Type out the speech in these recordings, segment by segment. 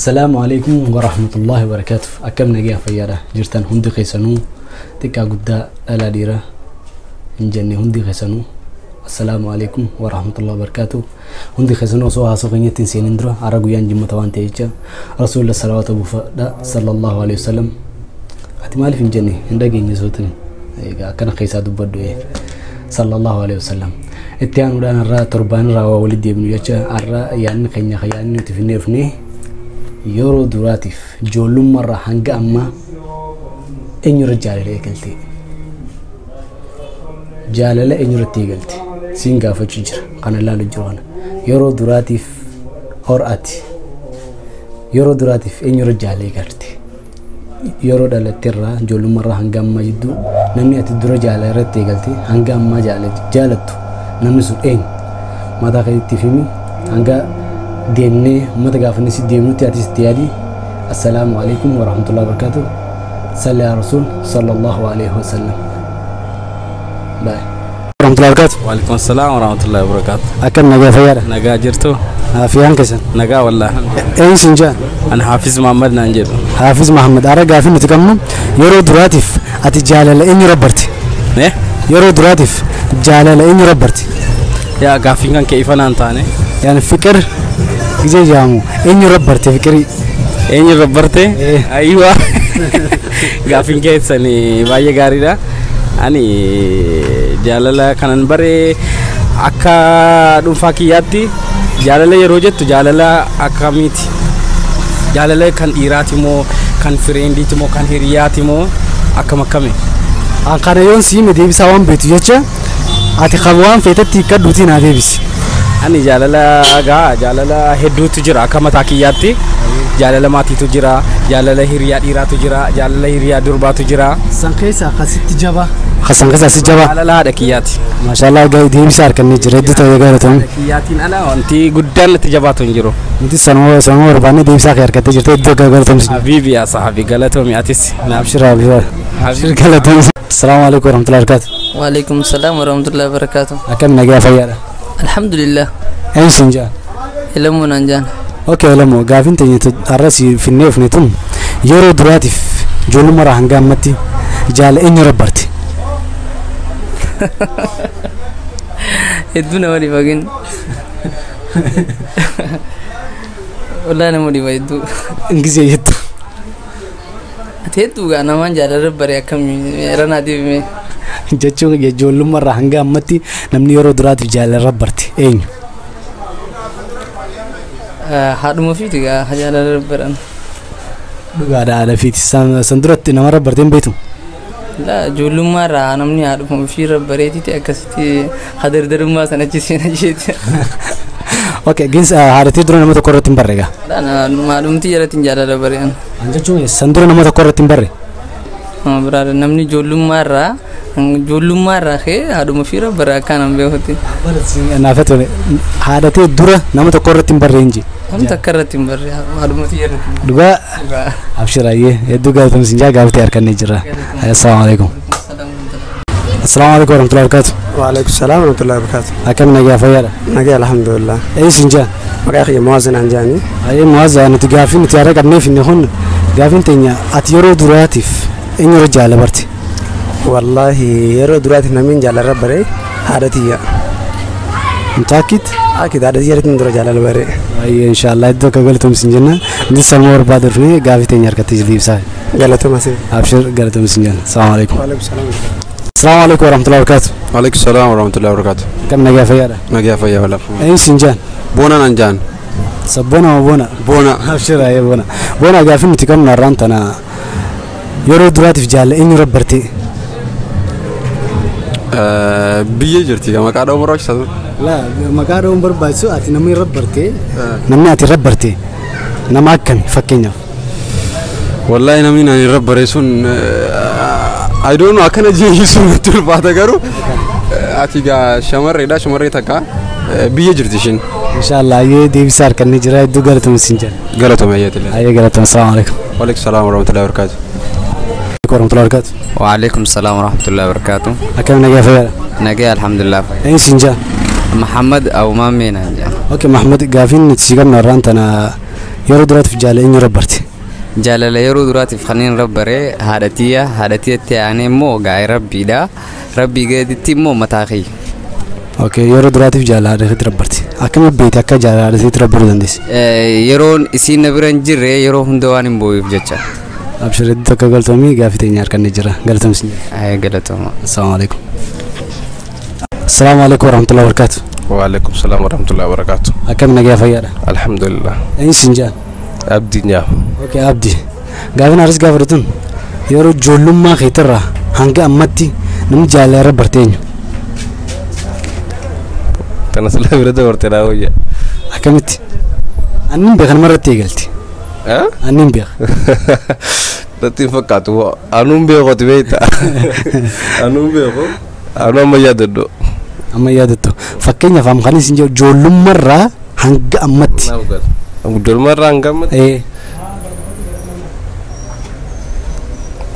Assalaamu alaikum warahmatullahi wabarakatuh. Akkam nagaa fayyaadha jirtan hundi keessanuu, xiqqaa guddaa, dhalaa dhiira hin jenne, hundi keessanuu assalaamu alaikum warahmatullahi wabarakatuh. Hundi keessanuu osoo haasoo keenyatti hin seenin dura, har'a guyyaan jimmata waan ta'e jecha rasuula salawaata buufadha, sallallahu alaihi wasallam. Ati maaliif hin jenne? Hin dhageenye sootin. Egaa akkana keessaa dubbadhu, sallallahu alaihi wasallam. Itti aanuudhaan har'a torbaan irraa waa walitti deebinu jecha, har'a yaadni keenya, yaadni nuti finnee dhufne, yeroo duraatiif ijoollummaarraa hanga ammaa eenyurra jaalala eegalte, jaalala eenyurratti eegalte siin gaafachuu jira. Kana ilaalu jiru kana, yeroo duraatiif hor'ati, yeroo duraatiif eenyurra jaalala eegalte? Yeroo dhalatteerraa, ijoollummaarraa hanga ammaa jidduu, namni ati dura jaalala irratti eegalte, hanga ammaa jaalattu, namni sun eenyu? Mataa keetti himi. Hanga deemnee uummata gaafanne si deemnutti atis itti yaadi. Assalaamu alaikum warahmatullahi wabarakatuh. Salli ala rasuul sallallahu alaihi wasallam. Bye. Warahmatullahi wabarakatuh. Waalaikum salaam warahmatullahi wabarakatuh. Akkam nagaa fayyaadha? Nagaa jirtu? Afiyaan keessan? Nagaa wallah. Eenyu siin jaan? Ani Hafiz Muhammad naan jedhu. Hafiz Muhammad, har'a gaafii nuti qabnu, yeroo duraatiif ati jaalala eenyu rabbarte? Eh? Yeroo duraatiif jaalala eenyu rabbarte? Yaa, gaaffiin kan kee ifa naan taane. Yani fiqir gisee jedhamu, eenyu rabbarte fiqirii? Eenyu rabbarte? Eh. Ayiwa. Gaaffiin keessan baay'ee gaariidha. Ani jaalala kanan bare, akka dhuunfaa kiyyaatti jaalala yeroo jettu jaalala akkamiiti? Jaalala kan dhiiraati moo, kan friendiiti moo, kan hiriyaati moo, akkam akkami? An kana yoon siime deebisaa waan beektu jecha, ati kan waan feetetti hiikkadhuutii naa deebisi. Ani jaalala gaa jaalala hedduutu jira akka mataa kiyyaatti. Jaalala maatiitu jira, jaalala hiriyaa dhiiraatu jira, jaalala hiriyaa durbaatu jira. San keessaa akkasitti jabaa. San keessaa si jabaa. Jaalala haadha kiyyaati. Maashaallah, deebisaa harkannee jira, hedduu ta'ee galatoomi. Haadha kiyyaatiin ala wanti guddaan natti jabaatu hin jiru. Nuti sanuma barbaanne, deebisaa kee harkattee jirte, hedduu galatoomi. Habiibi yaa sahabi, galatoomi atis. Naaf. Abshir abshir. Abshir, galatoomi. Assalaamu alaikum warahmatullahi wabarakatuh. وعليكم السلام ورحمة الله وبركاته. Akkam nagaa fayyaadha? الحمد لله. Eenyu siin jaa? Elamoo naan jaan. Okay Elamoo, gaafiin teenya har'a si finnee dhufne tun, yeroo duraatiif ijoollummaarraa hanga ammatti jaala eenyu rabbarte? Hedduu nama dhiba gin. Wallaahi nama dhiba hedduu. Ingizee jettu. Ati hedduu gaa namaan jaalala bare akkamii ranaa deebime. Jechuun ijoollummaarraa hanga ammatti namni yeroo duraatiif jaalala rabbarte eenyu? Haadhuma ofiiti gaa jaalala baran. Dhugaadha, haadha fiiti. San duratti nama rabbarte hin beektu? Laa, ijoollummaa irraa namni haadhuma ofii irra bareetiti akkasitti hadardarummaa sana achi seena jeeti. Okay, gins haadhatii dura nama tokko irratti hin barre gaa? Laa, haadhumti jalatti hin jaalala barean. An jechuun san dura nama tokko irratti hin barre? Nama biraadha, namni ijoollummaa irraa ka'ee haadhuma ofii irra bare akkaan beekutti. Naafat haadhatee dura nama tokko irratti hin barre hin jee. Wanta akka irratti hin barre, haadhuma ofii irratti. Dhugaa? Dhugaa. Abshiraayyee, hedduu galatoomi jaa, gaafatee harkannee jirra. Assalaamu alaikum. Assalaamu alaikum warahmatullahi wabarakatuh. وعليكم السلام ورحمة الله وبركاته. Akkam nagaa fayyaadha? Nagaa, الحمد لله. Eenyu siin jaa? Maqaa kiyya Muwaazin Anjaani. Ayyee Muwaaz, nuti gaafii nuti har'a qabneef inni kun, gaafiin teenya, ati yeroo duraatiif eenyu irra jaala barte? Wallaahi yeroo duraatiif namni jaalala bare haadha tiyya. Mutaakit? Akid, haadha tiyya irratti dura jaalala bare. Ayyee, inshaallah, iddoo akka galatoomsi hin jenna. Nuti sanuma barbaada dhufnee gaafii teenya harkatti deebisaa. Galatoomaa si. Abshir, galatoomsi hin jenna. Assalaamu alaikum. وعليكم السلام. Assalaamu alaikum warahmatullahi wabarakatuh. Waalaikum salaam warahmatullahi wabarakatuh. Akkam nagaa fayyaadha? Nagaa fayyaa walaa. Eenyu siin jaan? Boona naan jaan. Sabboona moo boona? Boona. Abshir, ayyee boona. Boona, gaafii nuti qabnu har'aan tana, yeroo duraatiif jaala eenyu rabbarte? Biyya jirti maqaa dha'uu barbaachisaa ture. Laa, maqaa dha'uun barbaachisu, ati namni irra barte, namni ati irra barte nama akkami fakkeenyaaf? Wallaahi namni naan irra bare sun, I don't know, akkana jeeqisuun natti ulfaata, garuu ati gaa shamarreedha, shamarree takka biyya jirti ishiin. Inshaallah, ayyee, deebisaa harkannee jira, hedduu galatoomi siin jedha. Galatoomi ayyaatilee. Ayyee galatoomi, assalaamu alaikum. Waalaikum salaam warahmatullahi wabarakatuh. Warahmatullahi wabarakatuh. وعليكم السلام ورحمة الله وبركاته. Akkam nagaa fayyaadha? Nagaa, الحمد لله. Eenyu siin jaa? محمد أو مامي naan jaa. Okay Mahmud, gaafiin nuti si qabnu har'aan tana, Yeroo duraatiif jaalala eenyu rabbarti? Jaalala yeroo duraatiif kanneen rabbaree haadhatiyya haadhatiyyatti aanee immoo gaa'ee rabbiidha. Rabbii gaditti immoo mataa kiyya. Okay, yeroo duraatiif jaalala haadha keetti rabbarti. Akkamitti beekte akka jaalala haadha keetti rabbaruu dandeessi? Yeroon isiin na bira hin jirre yeroo hunda waan hin boo'uuf jecha. Abshir hedduu takka galatoomii gaafii teenya harkanne jira. Galatoomii sin jedha. Galatooma. Assalaamu alaikum. Assalaamu alaikum warahmatullahi wabarakatuh. Waalaikum salaam warahmatullahi wabarakatuh. Akkam nagaa fayyaadha? Alhamdulillah. Eenyu sin jedhan? Abdii nyaa. Okay, Abdi. Gaafiin aris gaafatun yeroo ijoollummaa keetirraa hanga ammatti namni jaalala rabbarte eenyu? Tana sila bira dabarte naa wayya. Akkamitti? Annin beekan marratti eegalti. Annin beeka. Natti hin fakkaatu. Anuun beekoti beekta. Anuun beeku. Anuu amma yaadadhu. Amma yaadattu. Fakkeenyaaf amma kan isin jedhu ijoollummaarraa hanga ammatti. Ijoollummaarraa hanga ammatti?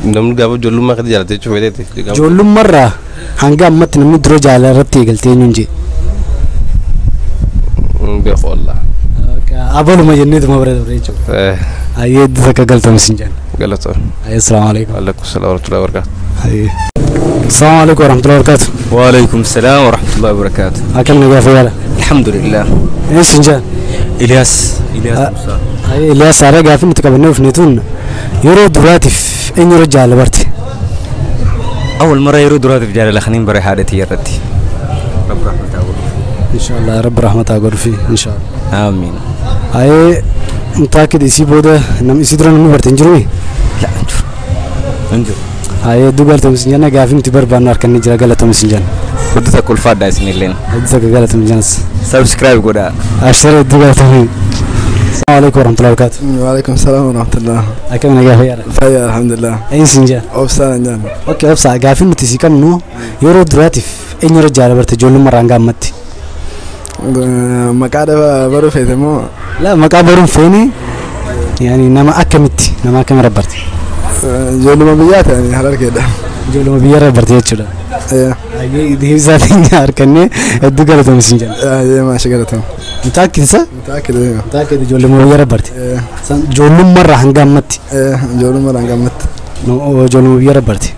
Namni gaafa ijoollummaa keessa jaalate jechuuf fedheeti. Ijoollummaarraa hanga ammatti namni dura jaalala irratti eegalte eenyuun jee? Beeku wallaahi. Abaluma jenneetuma bira dabre jechuudha. Ayyee hedduu takka galatoom isin jenna. Galatoom. Ayyee assalaamu alaikum. Waalaikum salaam warahmatullahi wabarakatuh. Ayyee. Assalaamu alaikum warahmatullahi wabarakatuh. Waalaikum salaam warahmatullahi wabarakatuh. Akkam nagaa fayyaadha? Alhamdulillah. Eenyu sin jedhan? Iliyaas. Iliyaas Musaa. Ayyee Iliyaas haaraa gaafii nuti qabannee dhufne tun yeroo duraatiif eenyu irra jaalala barte? Awwal mara yeroo duraatiif jaalala kaniin bare haadha irratti. Rabbi rahmataa godhuuf. Inshallah rabbi rahmataa godhuufi inshallah. Amiin. Ayyee mutaakid isii booda nam isii dura namni barte hin jiruu? La hin jiru. Hin jiru. Ayyee hedduu galatoom isin jenna gaafii nuti barbaannu harkanni jira galatoom isin jenna. Hedduu takka ulfaadhaa isinilleen. Hedduu takka galatoom jennas. Subscribe godhaa. Abshir hedduu galatoom. Assalaamu alaikum warahmatullahi wabarakatuh. Waalaikum salaam warahmatullah. Akkam nagaa fayyaadha? Fayyaa alhamdulillah. Eenyu sin jedhan? Obsaan hin jedhan. Okay, obsaa gaafii nuti si qabnu yeroo duraatiif eenyu irra jaalala barte ijoollummaarraa hanga ammatti? Maqaa baruu feete moo? La maqaa baruun feene yaani nama akkamitti nama akkam rabbarte? Ijoolluma biyyaa ta'anii hararkeedha. Ijoolluma biyya rabbarte jechuudha. Ayyee deebisaa teenya harkannee hedduu galatoom isin jenna. Ayyee maasha galatoom. Mutaakid isa? Mutaakid. Mutaakid ijoolluma biyya rabbarte. Ijoollummaarraa hanga ammatti. Ijoollummaarraa hanga ammatti. Ijoolluma biyya rabbarte.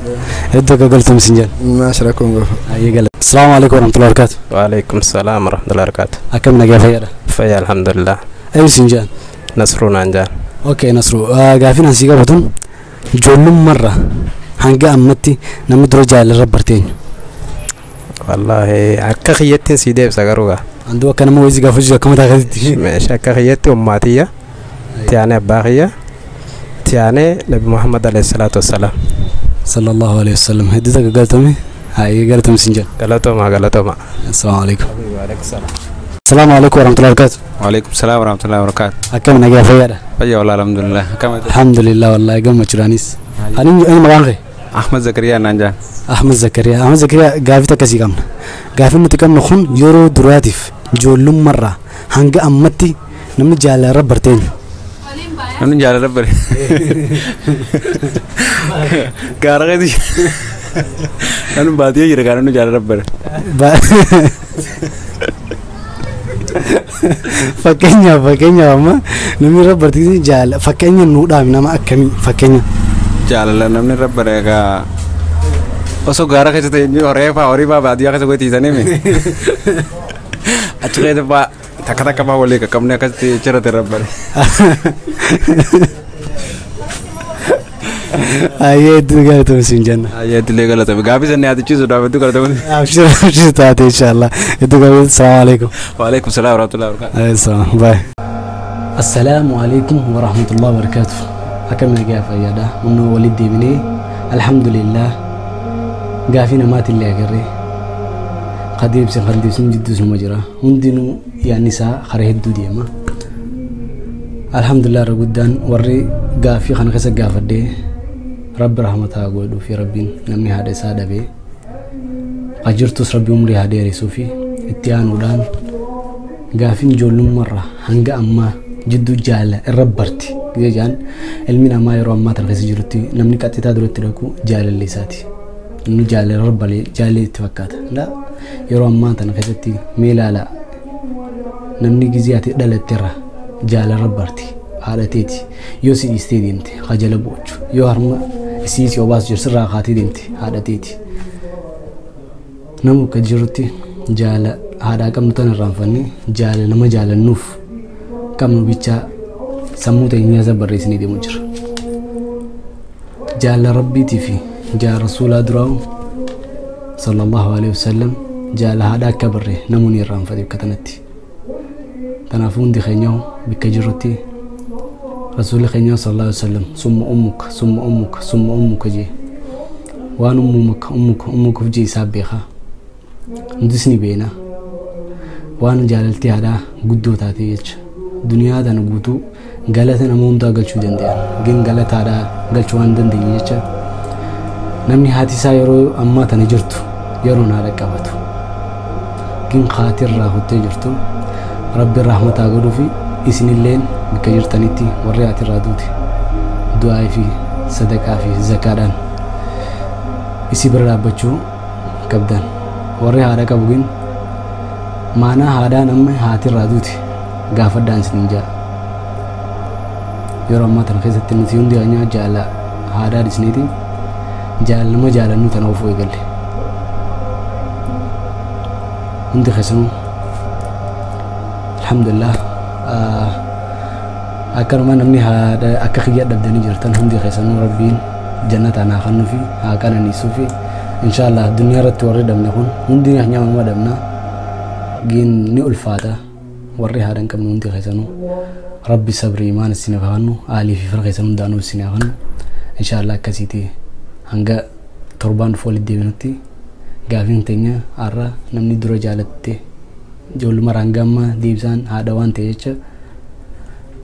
Hedduu akka galatoom isin jenna. Maasha rakkoon qofa. Ayyee galatoom. Assalaamu alaikum warahmatullahi wabarakatuh. Waalaikum salaam warahmatullahi wabarakatuh. Akkam nagaa fayyaadha? Fayyaa alhamdulillah. Eenyu sin jedhan? Nasruu naan jedhan. Okay Nasruu gaafiin ansii qabatun ijoollummaarraa hanga ammatti namni dura jaalala rabbarte eenyu? Wallaahi akka kiyyattiin sii deebisa garuu gaa. Anduu akka nama wayii gaafachuu akka mataa keetitti. Meeshaa akka kiyyatti ummaatiyya. Tiyaanee abbaa kiyya. Tiyaanee Nabi Muhammad alayhi salaatu wassalaam. Sallallahu alayhi wasallam. Hedduu takka galatoome. Ayyee galatoom isin jenna. Galatooma galatooma. Assalaamu alaikum. Waalaikum salaam. Assalaamu alaikum warahmatullahi wabarakatuh. Waalaikum salaam warahmatullahi wabarakatuh. Akkam nagaa fayyaadha? Fayyaa wallaahi alhamdulillah. Akkam? Alhamdulillah wallaahi gammachuudhaanis. Ani eenyu maqaan kee? Ahmad Zakariyaa naan jedhan. Ahmad Zakariyaa. Ahmad Zakariyaa gaafii akkasii qabna. Gaafii nuti qabnu kun yeroo duraatiif ijoollummaarraa hanga ammatti namni jaalala rabbarte eenyu? Namni jaalala rabbare. Gaara keessa namni baadiyyaa jira gaa namni jaalala rabbare. Fakkeenyaaf fakkeenyaaf amma namni rabbarte jaalala fakkeenya nuu dhaami nama akkamii fakkeenya? Jaalala namni rabbare egaa osoo gaara keessa ta'e horii fa'aa horii fa'aa baadiyyaa keessa gotiisanii mi? Achi keessa fa'aa takka takka fa'aa walii qaqqabnee akkasitti cirate rabbare. Ayyee hedduu galatoom isin jenna. Ayyee hedduu galatoom. Gaafii sanni yaadachiisuudhaaf hedduu galatoom. Abshir abshir taate inshallah. Hedduu galatoom. Assalaamu alaikum. Waalaikum salaam warahmatullahi wabarakatuh. Asalaam baay. Assalaamu alaikum warahmatullahi wabarakatuh. Akkam nagaa fayyaadha. Humna walitti deebinee alhamdulillah gaafii namaatillee agarree qadeemsi qadeemsi jidduus numa jira. Hundinuu yaadni isaa karaa hedduu deema. Alhamdulillah irra guddaan warri gaafii kana keessa gaafadhee rabbi rahmataa godhuu fi rabbiin namni haadha isaa dhabee qajirtus rabbi umrii haa dheeresuu fi itti aanuudhaan gaafiin ijoollummaarraa hanga ammaa jidduu jaalala irra barti. Gisee ilmi namaa yeroo ammaa tana keessa jirutti namni qaxxitaa duratti dhaqu jaalalli isaati. Namni jaalala rabbalee jaalalli itti fakkaata. Yeroo ammaa tana keessatti mee ilaalaa namni gizee ati dhalatterra jaalala rabbarti. Haadha teeti yoo si dhiistee deemte hajala boochu, yoo harma isii si obaas jiru sirraa kaatee deemte haadha teeti. Nama akka jirutti jaala haadhaa qabnu tan irraanfannee jaala nama jaalannuuf qabnu bichaa sammuu teenya isa barreessinee deemu jira. Jaala rabbiitii fi jaala rasuulaa duraa'u sallallahu alaihi wasallam jaala haadhaa akka barree namoonni irraanfate bakka tanatti. Kanaafuu hundi keenya bakka jirrutti rasuulli keenya sallallahu alaihi wasallam summa ummuka summa ummuka summa ummuka jee waan ummuka ummuka ummuka jee isaa beekaa. Nutis ni beena waan jaalaltii haadhaa guddoo taate jecha duniyaa tana guutuu galata nama hundaa galchuu danda'an gin galata haadhaa galchuu waan dandeenye jecha namni haati isaa yeroo ammaa tana jirtu yeroon haadha qabatu gin haatirraa kuttee jirtu rabbi rahmataa godhuu fi isinilleen bakka jirtanitti warri haatirraa duute du'aa fi sadaqaa fi zakaadhaan isii bira dhaabbachuu qabdan. Warri haadha qabu gin maanaa haadhaa namni haatirraa duute gaafadhaan isiniin ja'a. Yeroo ammaa tana keessatti nuti hundi keenya jaala haadhaa dhisneeti jaala nama jaalannu tana ofuu eegalle. Hundi keessanuu alhamdulillah akkanuma namni haadha akka kiyya dhabdanii jirtan hundi keessanuu rabbiin jannataan haa kennuu fi haa qananiisuu fi inshallah duniyaa irratti warri dhabne kun hundi keenya nama dhabna gin ni ulfaata warri haadha hin qabne hundi keessanuu rabbi sabrii imaan isiniif haa kennu aalii fi fira keessan hundaanuu isiniif haa kennu inshallah akkasiiti hanga torbaan dhufu walitti deebinutti gaafiin teenya har'a namni dura jaalatte ijoolluma hanga ammaa deebisaan haadha waan ta'e jecha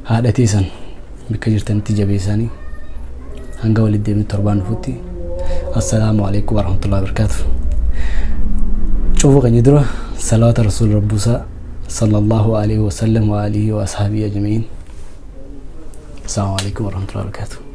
haadha teessan bakka jirtanitti jabeessanii hanga walitti deebinu torbaan dhufutti. Assalamu alaikum warahmatullahi wabarakatuh. Cufu keenya dura salawaata rasuul rabbuusaa sallallahu alaihi wasallam wa alihi wa ashabihi ajma'iin. Assalamu alaikum warahmatullahi wabarakatuh.